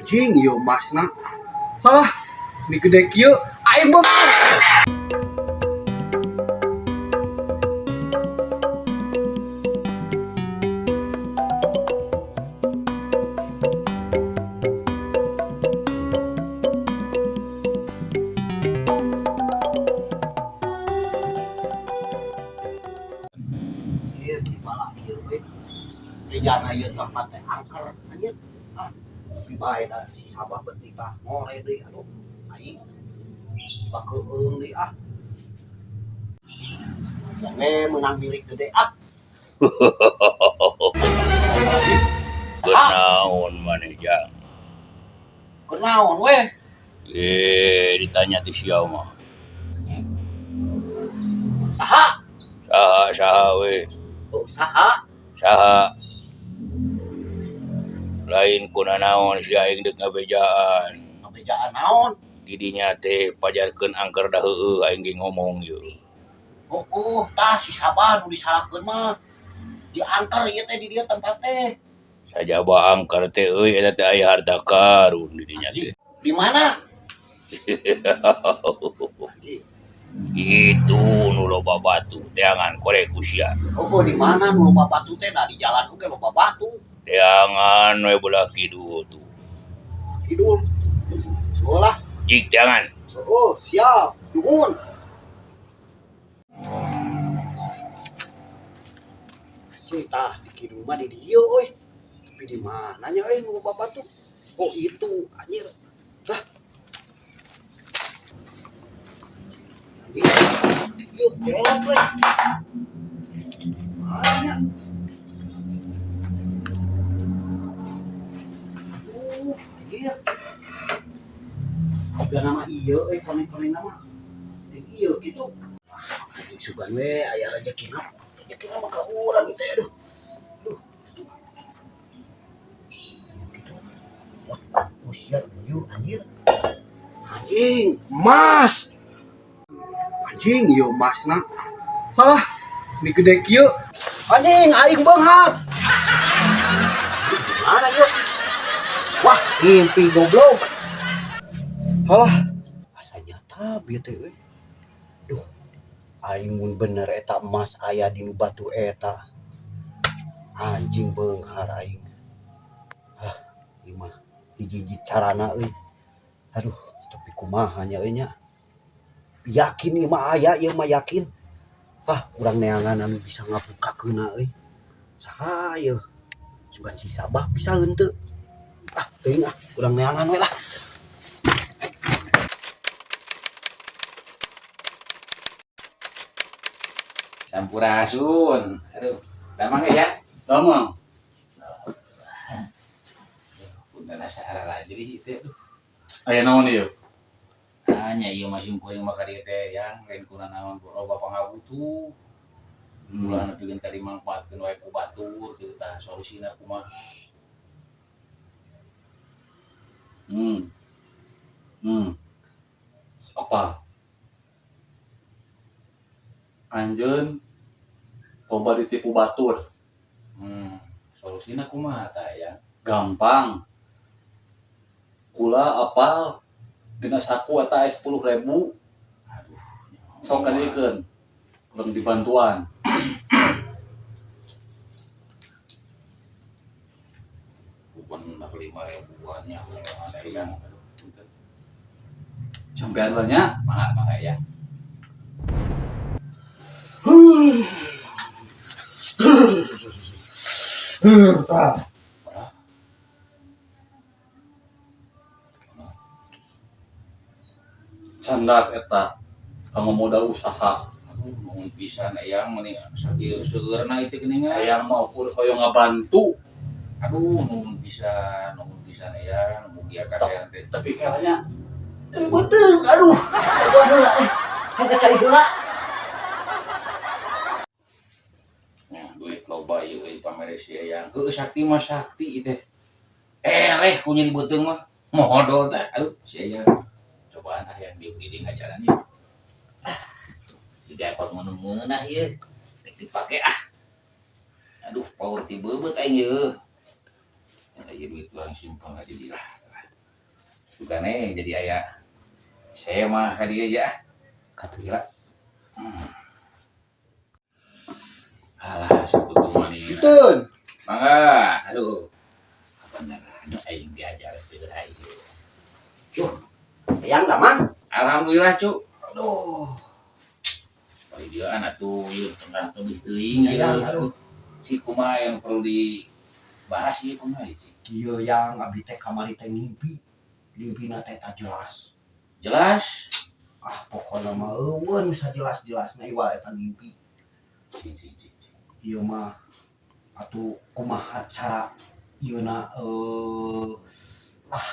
Anjing ieu emasna. Halah, ini gede kieu aing beunghar. Ieu di bala ieu euy. Rejana ieu tempat teh angker anjir. Ah, tapi bae da si Sabah beuti tah ngore deui aduh. Aing bakeueung deui ah. Jange meunang milik gede ah. Kunaon maneh jang? Kunaon weh? Eh, ditanya ti sia mah. Saha? Saha saha we? Oh, saha? Saha? Lain kunanaon sia aing deuk ngabejaan. Ngabejaan naon? Di dinya teh pajarkeun angker da heueuh aing ge ngomong ieu. Oh, oh, tah si Sabah nu disalahkeun mah. Diangker ieu teh di dieu tempat teh. Sajaba angker teh euy eta teh aya harta karun di dinya teh. Di mana? Itu nu loba batu teangan korek ku sia. Oh, di mana nu loba batu teh? Da di jalan oge loba batu. Teangan we belah kidul tuh. Kidul. Bolah. Jik teangan. Oh, siap. Nuhun. Cing tah di kidul mah di dieu euy. Tapi di mananya euy nu loba batu? Oh, itu anjir. Lah. Ieu gelap euy. Mana? Aduh, anjir. Udah nama ieu euy koneng-koneng nama. Jeung ieu kitu. Aduh, sugan we aya rejekina. Rejekina mah ka urang ieu teh aduh. Aduh. Kitu. Wah, oh sia ieu anjir. Anjing, emas. Anjing ieu emasna. Halah, ini gede kieu. Anjing, aing beunghar. Mana ieu? Wah, ngimpi goblok. Halah, asa nyata bieu teh euy. Duh, aing mun bener eta emas aya di nu batu eta. Anjing beunghar aing. Hah, ieu mah hiji-hiji carana euy. Aduh, tapi kumaha nya euy nya. Yakin ieu mah aya, ieu mah yakin. Hah, urang neangan anu bisa ngabukakeunna euy. Saha ieu? Sugan si Sabah bisa henteu. Ah, teuing ah, urang neangan we lah. Sampurasun. Aduh, damang ya? Damang. Punten asa ararajrih ieu teh aduh. Aya naon ieu? Hanya ieu mah simkuring mah ka dieu teh yang lain kunanaon loba pangabutuh. Ulah nepikeun ka dimangfaatkeun wae ku batur kitu tah solusina kumaha. Apa? Anjeun loba ditipu batur. Solusina kumaha tah ya? Gampang. Kula apal dina saku eta aya 10.000. Aduh. Sok kadiekeun. Urang dibantuan. Bener 5.000-an nya. Aduh, punten. Sampean lah nya. Mangga, mangga ya. Candak eta kanggo modal usaha. Aduh, nuhun pisan eyang meuni sakieu seueurna ieu teh geuningan. Eyang mah ukur hoyong ngabantu. Aduh, nuhun pisan eyang, mugia kasehan teh. Tapi kayaknya beuteung, aduh. Aduh heula eh. Hayang cai heula. Nah, duit loba ieu euy pamere si eyang. Heueuh sakti mah sakti ieu teh. Eleh ku nyeri beuteung mah. Modol teh. Aduh, si eyang. Cobaan ah yang diuk di dieu ngajaran ieu. Ah, didapat meunah-meunah ieu. Rek dipake ah. Aduh, power ti beubeut aing ieu. Ieu duit urang simpen aja di lah. Sugane jadi aya saya mah ka dieu ya. Katuh. Gila. Alah, saputung manehna. Punten. Mangga, aduh. Beneran aing diajar heula ieu. Eyang damang. Alhamdulillah, Cuk. Aduh. Bari dieu atuh ieu tengah tebih teuing ieu. Eyang, aduh. Si kumaha yang perlu dibahas ieu kumaha ieu, Cik? Kieu yang abdi teh kamari teh ngimpi. Ngimpina teh tak jelas. Jelas. Ah, pokokna mah euweuh nu sajelas-jelasna iwal eta ngimpi. Cik, cik, cik, cik. Ieu mah atuh kumaha cara ieuna lah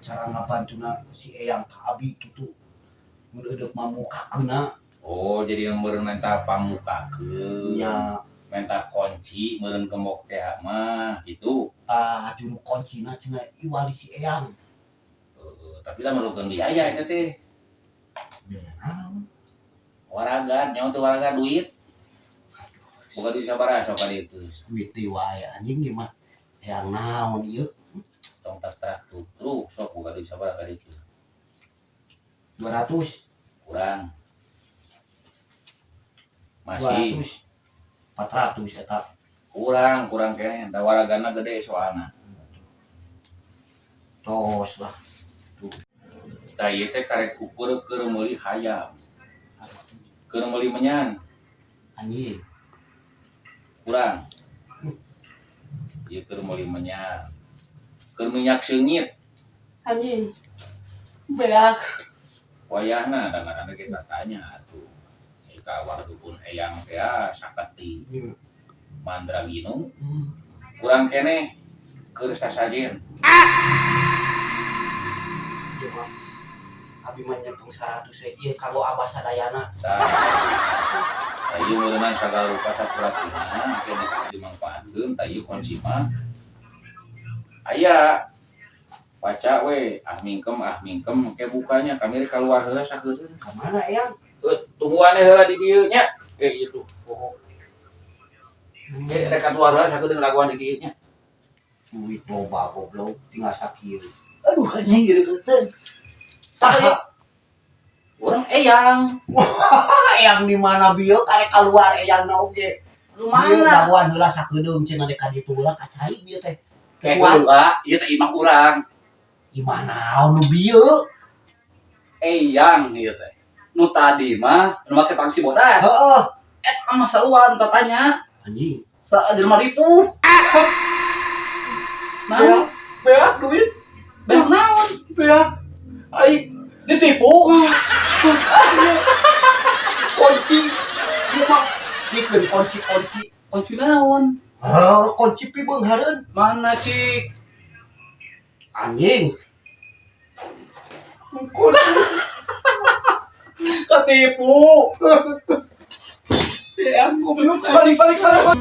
cara ngabantuna si Eyang ka abi kitu. Mun eudeuk mah mukakeunna. Oh, jadi meureun menta pamukakeun. Nya. Menta kunci meureun gembok teh mah gitu. Tah juru kuncina cenah iwal si Eyang. Heeh, tapi lah memerlukan biaya eta teh. Biaya naon? Waragan, nyawa teu waragan duit. Boga duit sabaraha sok ka dieu? Duit teh wae anjing ieu mah. Eyang naon ieu? Tong tak trak truk sok boga duit sabaraha ka dieu? 200. Kurang. Masih 200. 400 eta. Kurang, kurang keneh. Da waragana gede soalna. Tos lah. Tah ieu teh karek ukur keur meuli hayam. Keur meuli menyan. Anjing. Kurang. Ieu keur meuli menyan. Keur minyak seungit. Anjing. Beak. Wayahna kadang-kadang kita tanya atuh. Ka dukun eyang teh saketi mandraginu. Kurang keneh keur sasajen. Ieu mah abi mah nyepeng 100 we ieu kanggo abah sadayana. Tah. Tah ieu meureunan sagala rupa sapuratina engke dimangfaatkeun. Tah ieu kunci mah aya. Baca we, ah mingkem, ah mingkem, engke bukanya kami rek kaluar heula sakeudeung. Ka mana Eyang? Tungguan heula di dieu nya. Ieu tuh. Oh. Rek kaluar heula sakeudeung laguan di dieu nya. Duit loba goblok tinggal sakieu. Aduh anjing geureukeun. Saha? Urang Eyang. Wah, Eyang di mana bieu karek kaluar Eyangna oge. Lu mana? Daguan heula sakedeung cenah rek ka ditu heula ka cai bieu teh. Kayak heula, ieu teh imah urang. Imah naon nu bieu? Eyang ieu teh. Nu tadi mah nu make pangsi bodas. Heeh. Eta mah saruan tatanya. Anjing. Sa jelema ripuh. Naon? Beak duit. Beak naon? Beak. Aing ditipu. Kunci. Ieu mah dikeun kunci-kunci. Kunci naon? Heuh, kunci pibeunghareun. Mana, Cik? Anjing. Kunci. Ketipu. Eyang goblok. Balik, balik, balik.